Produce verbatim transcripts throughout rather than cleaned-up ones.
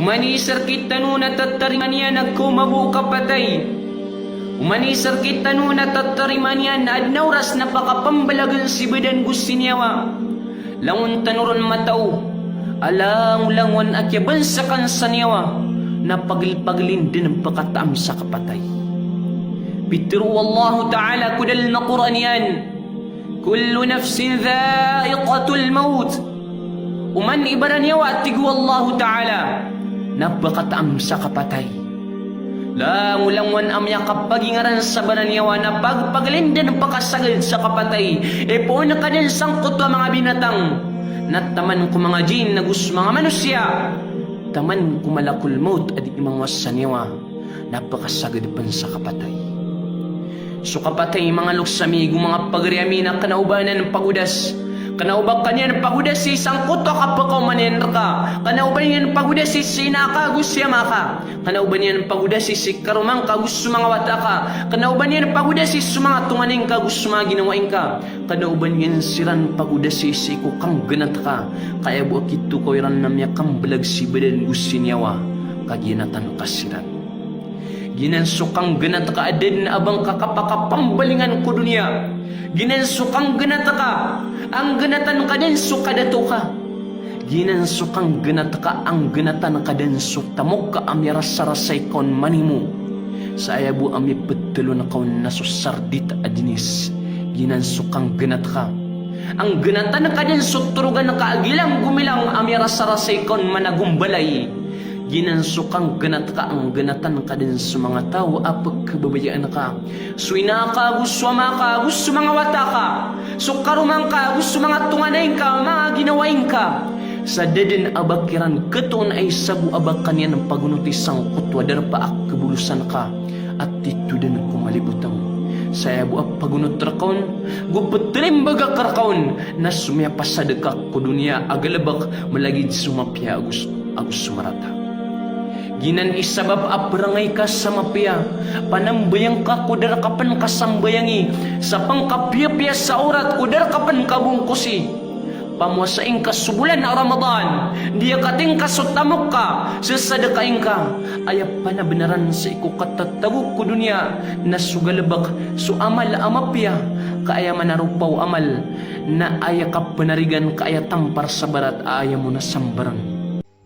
Oman i isa rkitano na tatarimaan iyan a kaoma bo o kapatay. Oman i isa rkitano na tatarimaan iyan a adn a oras na pakapambalagan si badan go si niyawa. Langon tano ron matao a langolangon a kiyabansakan sa niyawa na paglpaglin dn pkataam sa kapatay. Pitharo o Allahu Ta'ala ko dalm a Qur'an iyan, "Kullu nafsin dha'iqatul maut." Oman i baraniyawa, tig o Allahu Ta'ala, na pkataam sa kapatay. Langolangon a miyakapagingaran sa baraniyawa na pagpaglin dn pkasagad sa kapatay. Ipoon ka dn sangkoto a manga binatang, na taman ko manga jinn ago so manga manosiya, taman ko malakul maut a dii mangowas sa niyawa, na pkasagad pn sa kapatay. So kapatay, manga loks ami ago manga pagari ami, na kna o ba niyan pagodas, kna o ba ka niyan pagodasi sangkoto a kapakaoma niyan rka, kna o ba niyan pagodasi si ina ka ago si ama ka, kna o ba niyan pagodasi si karoma ngka ago so manga wata ka, kna o ba niyan pagodasi so manga tonganay ngka ago so manga ginawai ngka, kna o ba niyan siran pagodasi sii ko kanggnat ka, ka aya bo a kitokawi ran na miyakamblag si badan go si niyawa, ka giyanatan ka siran. Giyanan so kanggnat ka a da dn a ba ngka kapakapambalingan ko doniya. Giyanan so kanggnat ka a nggnatan ka dn so kadato ka. Giyanan so kanggnat ka a nggnatan ka dn so tamok ka a miyarasarasay ka on manimo. Sa aya bo a mipthlon ka on na so sardit a dinis. Giyanan so kanggnat ka a nggnatan ka dn so torogan ka a gilang gomilang a miyarasarasay ka on managombalay. Giyanan so kanggnat ka a nggnatan ka dn so manga taw a pkhababayaan ka. So ina ka ago so ama ka ago so manga wata ka, so karoma ngka ago so manga tonganay ngka, manga ginawai ngka. Sa da dn a ba kiran khatoon a isa bo a ba ka niyan pagonoti sangkoto a darpa a khabolosan ka a tito dn ko malibotng. Sa aya bo a pagonot rka on, go pthalimbagak rka on, na so miyapasad ka ko doniya a galbk, malagid so mapiya ago so, ago so marata. Giyanan i sabap a phrangay ka sa mapiya, panambayang ka ko da rka pn kasambayangi, sa pngkapiyapiya sa orat ko da rka pn kabongkosi. Pamowasai ngka so bolan a Ramadan, diyakating ka so tamok ka, sasadkai ngka, aya panabnaran sii ko katatago ko doniya, na so galbk, so amal a mapiya, ka aya manaropa o amal, na aya kapnarigan ka aya tampar sa barat a aya mo na sambarn.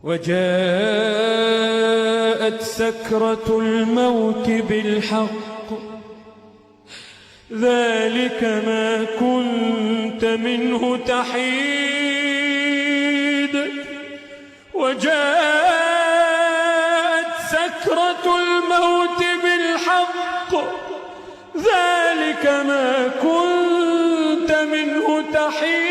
وجاءت سكرة الموت بالحق ذلك ما كنت منه تحيد وجاءت سكرة الموت بالحق ذلك ما كنت منه تحيد